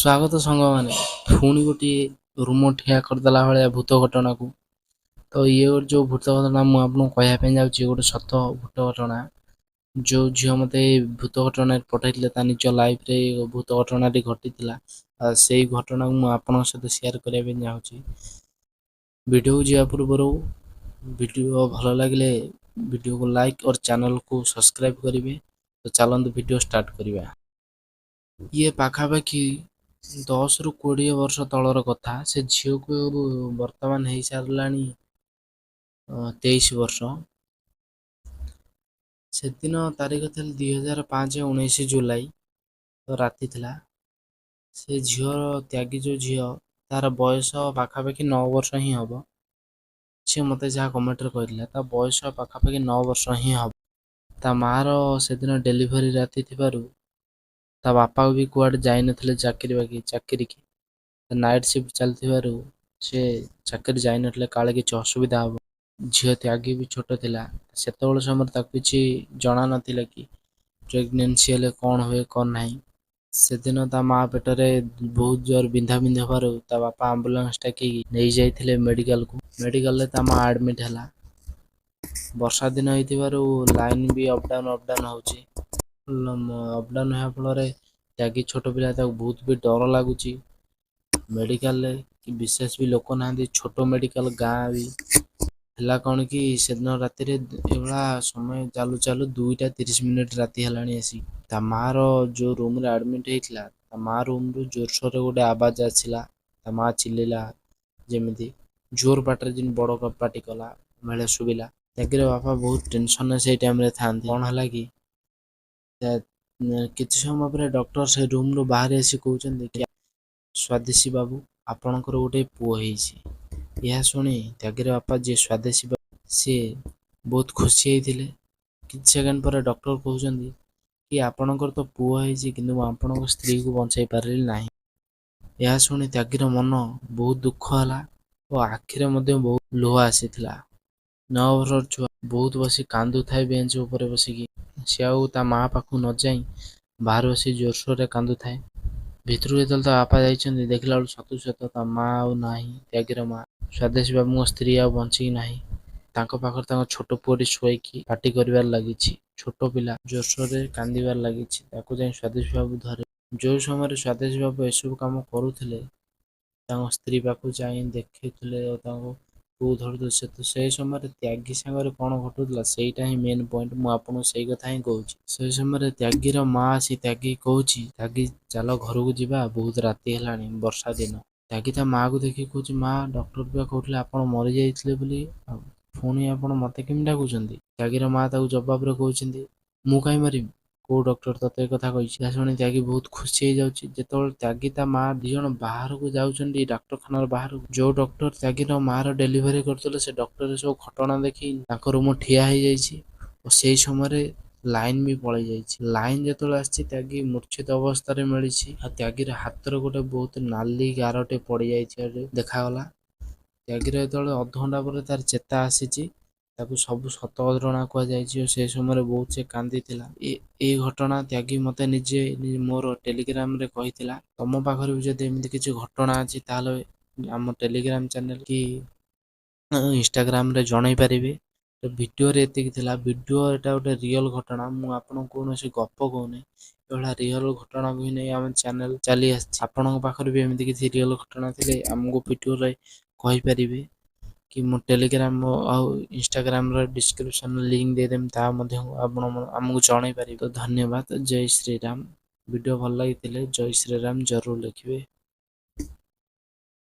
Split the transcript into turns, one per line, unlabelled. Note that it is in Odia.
ସ୍ୱାଗତ ସାଙ୍ଗମାନେ, ପୁଣି ଗୋଟିଏ ରୁମ ଠିଆ କରିଦେଲା ଭଳିଆ ଭୂତ ଘଟଣାକୁ। ତ ଇଏ ଗୋଟେ ଯେଉଁ ଭୂତ ଘଟଣା ମୁଁ ଆପଣଙ୍କୁ କହିବା ପାଇଁ ଯାଉଛି, ଗୋଟେ ସତ ଭୂତ ଘଟଣା। ଯେଉଁ ଝିଅ ମୋତେ ଭୂତ ଘଟଣାରେ ପଠାଇଥିଲେ, ତା ନିଜ ଲାଇଫରେ ଭୂତ ଘଟଣାଟି ଘଟିଥିଲା ଆଉ ସେଇ ଘଟଣାକୁ ମୁଁ ଆପଣଙ୍କ ସହିତ ସେୟାର କରିବା ପାଇଁ ଚାହୁଁଛି। ଭିଡ଼ିଓକୁ ଯିବା ପୂର୍ବରୁ ଭିଡ଼ିଓ ଭଲ ଲାଗିଲେ ଭିଡ଼ିଓକୁ ଲାଇକ୍ ଅର୍ ଚ୍ୟାନେଲକୁ ସବସ୍କ୍ରାଇବ୍ କରିବେ। ତ ଚାଲନ୍ତୁ, ଭିଡ଼ିଓ ଷ୍ଟାର୍ଟ କରିବା। ଇଏ ପାଖାପାଖି 10ରୁ 20 ବର୍ଷ ତଳର କଥା। ସେ ଝିଅକୁ ବର୍ତ୍ତମାନ ହେଇସାରିଲାଣି 23 ବର୍ଷ। ସେଦିନ ତାରିଖ ଥିଲା 2005, 19 ଜୁଲାଇ। ତ ରାତି ଥିଲା। ସେ ଝିଅର, ତ୍ୟାଗୀ ଯେଉଁ ଝିଅ, ତାର ବୟସ ପାଖାପାଖି 9 ବର୍ଷ ହିଁ ହେବ। ସିଏ ମୋତେ ଯାହା କମେଣ୍ଟରେ କହିଥିଲା, ତା ବୟସ ପାଖାପାଖି 9 ବର୍ଷ ହିଁ ହେବ। ତା ମାଆର ସେଦିନ ଡେଲିଭରି ରାତି ଥିବାରୁ ତା ବାପା ବି କୁଆଡ଼େ ଯାଇନଥିଲେ ଚାକିରି ବାକି ଚାକିରିକି। ନାଇଟ୍ ସିଫ୍ଟ ଚାଲିଥିବାରୁ ସେ ଚାକିରି ଯାଇନଥିଲେ, କାଳେ କିଛି ଅସୁବିଧା ହେବ। ଝିଅ ତ୍ୟାଗୀ ବି ଛୋଟ ଥିଲା ସେତେବେଳେ ସମୟରେ, ତାକୁ କିଛି ଜଣା ନଥିଲା କି ପ୍ରେଗନେନ୍ସି ହେଲେ କ'ଣ ହୁଏ, କ'ଣ ନାହିଁ। ସେଦିନ ତା ମା ପେଟରେ ବହୁତ ଜୋର ବିନ୍ଧା ବିନ୍ଧି ହେବାରୁ ତା ବାପା ଆମ୍ବୁଲାନ୍ସ ଡାକିକି ନେଇଯାଇଥିଲେ ମେଡ଼ିକାଲକୁ। ମେଡ଼ିକାଲରେ ତା ମା ଆଡ଼ମିଟ୍ ହେଲା। ବର୍ଷା ଦିନ ହେଇଥିବାରୁ ଲାଇନ୍ ବି ଅପ୍ ଡାଉନ୍ ଅପ୍ ଡାଉନ୍ ହେଉଛି। ଅପ୍ ଡାଉନ୍ ହେବା ଫଳରେ ତ୍ୟାଗୀ ଛୋଟ ପିଲା, ତାକୁ ବହୁତ ବି ଡର ଲାଗୁଛି। ମେଡ଼ିକାଲରେ ବିଶେଷ ବି ଲୋକ ନାହାନ୍ତି, ଛୋଟ ମେଡ଼ିକାଲ, ଗାଁ ବି। ହେଲା କ'ଣ କି, ସେଦିନ ରାତିରେ ଏଭଳିଆ ସମୟ ଚାଲୁ ଚାଲୁ 2ଟା 30 ମିନିଟ୍ ରାତି ହେଲାଣି ଆସି, ତା ମାଆର ଯେଉଁ ରୁମ୍ରେ ଆଡ଼ମିଟ୍ ହେଇଥିଲା, ତା ମା ରୁମ୍ରୁ ଜୋରସୋରରେ ଗୋଟେ ଆବାଜ ଆସିଲା। ତା ମା ଚିଲ୍ଲେଇଲା ଯେମିତି ଜୋର ପାଟିରେ, ଯେମିତି ବଡ଼ ପାଟି କଲା ଭଳିଆ ଶୁଭିଲା। ତ୍ୟାଗୀର ବାପା ବହୁତ ଟେନସନରେ ସେଇ ଟାଇମ୍ରେ ଥାଆନ୍ତି। କ'ଣ ହେଲା କି, କିଛି ସମୟ ପରେ ଡକ୍ଟର ସେ ରୁମ୍ରୁ ବାହାରି ଆସି କହୁଛନ୍ତି କି, "ସ୍ୱାଦେଶୀ ବାବୁ, ଆପଣଙ୍କର ଗୋଟେ ପୁଅ ହେଇଛି।" ଏହା ଶୁଣି ତ୍ୟାଗୀର ବାପା ଯିଏ ସ୍ୱାଦେଶୀ ବାବୁ, ସିଏ ବହୁତ ଖୁସି ହେଇଥିଲେ। କିଛି ସେକେଣ୍ଡ ପରେ ଡକ୍ଟର କହୁଛନ୍ତି କି, "ଆପଣଙ୍କର ତ ପୁଅ ହେଇଛି, କିନ୍ତୁ ମୁଁ ଆପଣଙ୍କ ସ୍ତ୍ରୀକୁ ବଞ୍ଚାଇ ପାରିଲି ନାହିଁ।" ଏହା ଶୁଣି ତ୍ୟାଗୀର ମନ ବହୁତ ଦୁଃଖ ହେଲା ଓ ଆଖିରେ ମଧ୍ୟ ବହୁତ ଲୁହ ଆସିଥିଲା। 9 ବର୍ଷର ଛୁଆ, ବହୁତ ବସି କାନ୍ଦୁଥାଏ ବେଞ୍ଚ ଉପରେ ବସିକି। ସେ ଆଉ ତା ମା ପାଖକୁ ନ ଯାଇ ବାହାରେ ବସି ଜୋରସୋରରେ କାନ୍ଦୁଥାଏ। ଭିତରକୁ ଯେତେବେଳେ ତା ବାପା ଯାଇଛନ୍ତି, ଦେଖିଲା ବେଳକୁ ସତକୁ ସତ ତା ମା ଆଉ ନାହିଁ। ତ୍ୟାଗୀର ମା, ସ୍ୱାଦେଶୀ ବାବୁଙ୍କ ସ୍ତ୍ରୀ ଆଉ ବଞ୍ଚିକି ନାହିଁ। ତାଙ୍କ ପାଖରେ ତାଙ୍କ ଛୋଟ ପୁଅଟି ଶୋଇକି ପାଟି କରିବାରେ ଲାଗିଛି। ଛୋଟ ପିଲା ଜୋରସୋରରେ କାନ୍ଦିବାରେ ଲାଗିଛି। ତାକୁ ଯାଇ ସ୍ୱାଦେଶୀ ବାବୁ ଧରେ। ଯେଉଁ ସମୟରେ ସ୍ୱାଦେଶୀ ବାବୁ ଏସବୁ କାମ କରୁଥିଲେ, ତାଙ୍କ ସ୍ତ୍ରୀ ପାଖକୁ ଯାଇ ଦେଖୁଥିଲେ ଓ ତାଙ୍କୁ ପୁଅ ଧରୁଥିଲେ, ସେ ତ ସେଇ ସମୟରେ ତ୍ୟାଗୀ ସାଙ୍ଗରେ କ'ଣ ଘଟୁଥିଲା, ସେଇଟା ହିଁ ମେନ୍ ପଏଣ୍ଟ। ମୁଁ ଆପଣଙ୍କୁ ସେଇ କଥା ହିଁ କହୁଛି। ସେଇ ସମୟରେ ତ୍ୟାଗୀର ମା ଆସି ତ୍ୟାଗୀ କହୁଛି, "ତ୍ୟାଗୀ, ଚାଲ ଘରକୁ ଯିବା, ବହୁତ ରାତି ହେଲାଣି, ବର୍ଷା ଦିନ।" ତ୍ୟାଗୀ ତା ମାଆକୁ ଦେଖିକି କହୁଛି, "ମା, ଡକ୍ଟର ବା କହୁଥିଲେ ଆପଣ ମରିଯାଇଥିଲେ ବୋଲି, ଆଉ ପୁଣି ଆପଣ ମୋତେ କେମିତି ଡାକୁଛନ୍ତି?" ତ୍ୟାଗୀର ମା ତାକୁ ଜବାବରେ କହୁଛନ୍ତି, "ମୁଁ କାହିଁ ମରିବି? କୋଉ ଡକ୍ଟର ତତେ ଏ କଥା କହିଛି?" ଏହା ଶୁଣି ତ୍ୟାଗୀ ବହୁତ ଖୁସି ହେଇଯାଉଛି। ଯେତେବେଳେ ତ୍ୟାଗୀ, ତା ମା ଦି ଜଣ ବାହାରକୁ ଯାଉଛନ୍ତି, ଡାକ୍ତରଖାନାର ବାହାରକୁ, ଯୋଉ ଡକ୍ଟର ତ୍ୟାଗୀର ମାର ଡେଲିଭରି କରୁଥିଲେ, ସେ ଡକ୍ଟର ସବୁ ଘଟଣା ଦେଖି ତାଙ୍କ ରୁମ ଠିଆ ହେଇଯାଇଛି ଓ ସେଇ ସମୟରେ ଲାଇନ୍ ବି ପଳେଇ ଯାଇଛି। ଲାଇନ୍ ଯେତେବେଳେ ଆସିଛି, ତ୍ୟାଗୀ ମୂର୍ଚ୍ଛିତ ଅବସ୍ଥାରେ ମିଳିଛି ଆଉ ତ୍ୟାଗୀର ହାତରେ ଗୋଟେ ବହୁତ ନାଲି ଗାରଟେ ପଡ଼ିଯାଇଛି ଦେଖାଗଲା। ତ୍ୟାଗୀର ଯେତେବେଳେ ଅଧଘଣ୍ଟା ପରେ ତାର ଚେତା ଆସିଛି, ତାକୁ ସବୁ ସତ ଘଟଣା କୁହାଯାଇଛି ଓ ସେ ସମୟରେ ବହୁତ ସେ କାନ୍ଦିଥିଲା। ଏ ଘଟଣା ତ୍ୟାଗୀ ମୋତେ ନିଜେ ମୋର ଟେଲିଗ୍ରାମରେ କହିଥିଲା। ତମ ପାଖରେ ବି ଯଦି ଏମିତି କିଛି ଘଟଣା ଅଛି, ତାହେଲେ ଆମ ଟେଲିଗ୍ରାମ ଚ୍ୟାନେଲ କି ଇନଷ୍ଟାଗ୍ରାମରେ ଜଣାଇ ପାରିବେ। ତ ଭିଡ଼ିଓରେ ଏତିକି ଥିଲା। ଭିଡ଼ିଓ ଏଇଟା ଗୋଟେ ରିଅଲ ଘଟଣା, ମୁଁ ଆପଣଙ୍କୁ କୌଣସି ଗପ କହୁନି। ଏଭଳିଆ ରିଅଲ ଘଟଣାକୁ ହିଁ ନେଇ ଆମ ଚ୍ୟାନେଲ ଚାଲି ଆସିଛି। ଆପଣଙ୍କ ପାଖରେ ବି ଏମିତି କିଛି ରିଅଲ ଘଟଣା ଥିଲେ ଆମକୁ ଭିଡ଼ିଓରେ କହିପାରିବେ କି ମୁଁ ଟେଲିଗ୍ରାମ ଆଉ ଇନଷ୍ଟାଗ୍ରାମର ଡିସ୍କ୍ରିପସନ୍ ଲିଙ୍କ ଦେଇଦେବି, ତାହା ମଧ୍ୟ ଆପଣ ଆମକୁ ଜଣାଇ ପାରିବେ। ତ ଧନ୍ୟବାଦ, ଜୟ ଶ୍ରୀରାମ। ଭିଡ଼ିଓ ଭଲ ଲାଗିଥିଲେ ଜୟ ଶ୍ରୀରାମ ଜରୁର ଲେଖିବେ।